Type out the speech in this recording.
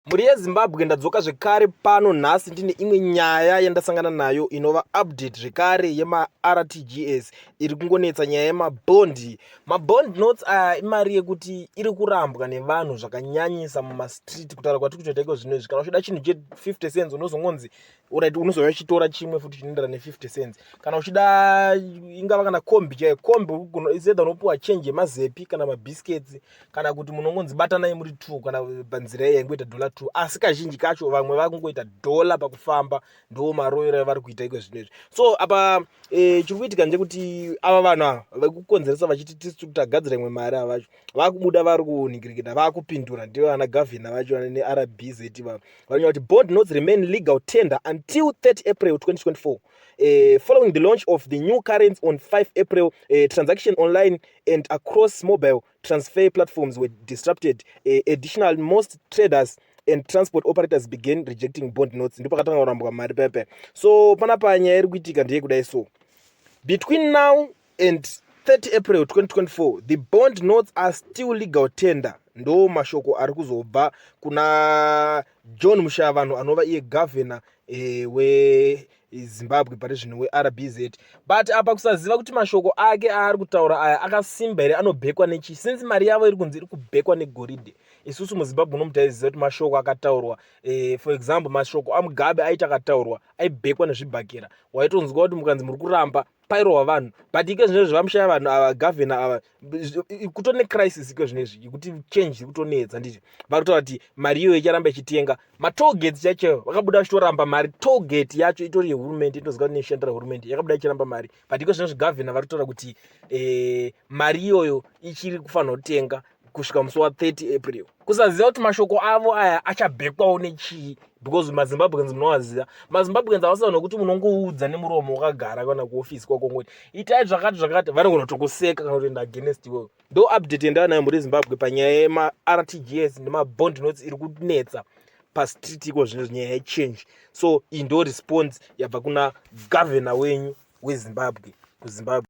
Mhuri yeZimbabwe, ndadzoka zvekare pano nhasi ndine imwe nyaya yandasangana nayo inova update zvekare yemaRTGS iri kungonetsa, nyaya yemabond. Mabond notes aya imari yekuti iri kurambwa nevanhu zvakanyanyisa mumastreet. Kutaura kwatiri kutoita iko zvino izvi, kana uchida chinhu che50 cents unozongonzi alright, unozouya uchitora chimwe futi chinoenderana ne50 cents. Kana uchida ingava kana kombi chaiyo, kombi either unopiwa change yemazepi kana mabiscuits, kana kuti munongonzi batanai muri two, kana panzira iya ingoita dollar two. Asi kazhinji kacho vamwe vakungoita dollar pakufamba. Ndo maroyero avari kuita iko zvino izvi. So apa chiri kuitika ndechekuti ava vanhu ava vekukonzeresa vachiti tisi kuti tagadzira imwe mari, ava vacho vakubuda vari kunhingirikita, vakupindura. Ndivo vana gavhina vacho neRBZ vavo vanonyora kuti bond notes remain legal tender until 30 April 2024. Following the launch of the new currency on 5 April, transaction online and across mobile transfer platforms were disrupted. Additional, most traders and transport operators began rejecting bond notes. Ndipo pakatanga kurambwa mari pepe. So panapa nyaya iri kuitika ndeyekudai. So between now and 30 April 2024, the bond notes are still legal tender. Ndo mashoko ari kuzobva kuna John Mushayavanhu, anova iye gavhena weZimbabwe pari zvino, weRBZ. But apa kusaziva kuti mashoko ake aari kutaura aya akasimba here, anobhekwa nechi, since mari yavo iri kunzi iri kubhekwa negoridhe. Isusu muZimbabwe muno mutaiziva kuti mashoko akataurwa, for example, mashoko aMugabe aiti akataurwa aibhekwa nezvibhakera. Waitonzwa kuti mukanzi muri kuramba, pairohwa vanhu. But ike zvino zvamushaya vanhu ava, gavhena ava, kutone crisis iko zvinezvi yekuti change iri kutonetsa. Nditi vari kutaura kuti mari iyoyo icharamba ichitenga. Matollgates chacho vakabuda vachitoramba mari. Tollgate yacho itori yehurumende, inoziva kuti neshandira hurumende, yakabuda ichiramba mari. But iko zvinezvi gavhena vari kutaura kuti mari iyoyo ichiri kufanira kutenga kusvika musi wa30 April. Kusaziva kuti mashoko avo aya achabhekwawo nechii, because maZimbabweans, munovaziva maZimbabweans, havasava nokuti munongoudza nemuromo wakagara kana kuofisi kwako ngoti itai zvakati zvakati, vanogona kutokuseka kana kutoenda against iwewe. Ndo update yandava nayo, mhuri yeZimbabwe, panyaya yemaRTGS nemabond notes iri kunetsa pastreet iko zvino, nyaya yechange. So iyi ndo response yabva kuna gavhena wenyu weZimbabwe, kuZimbabwe.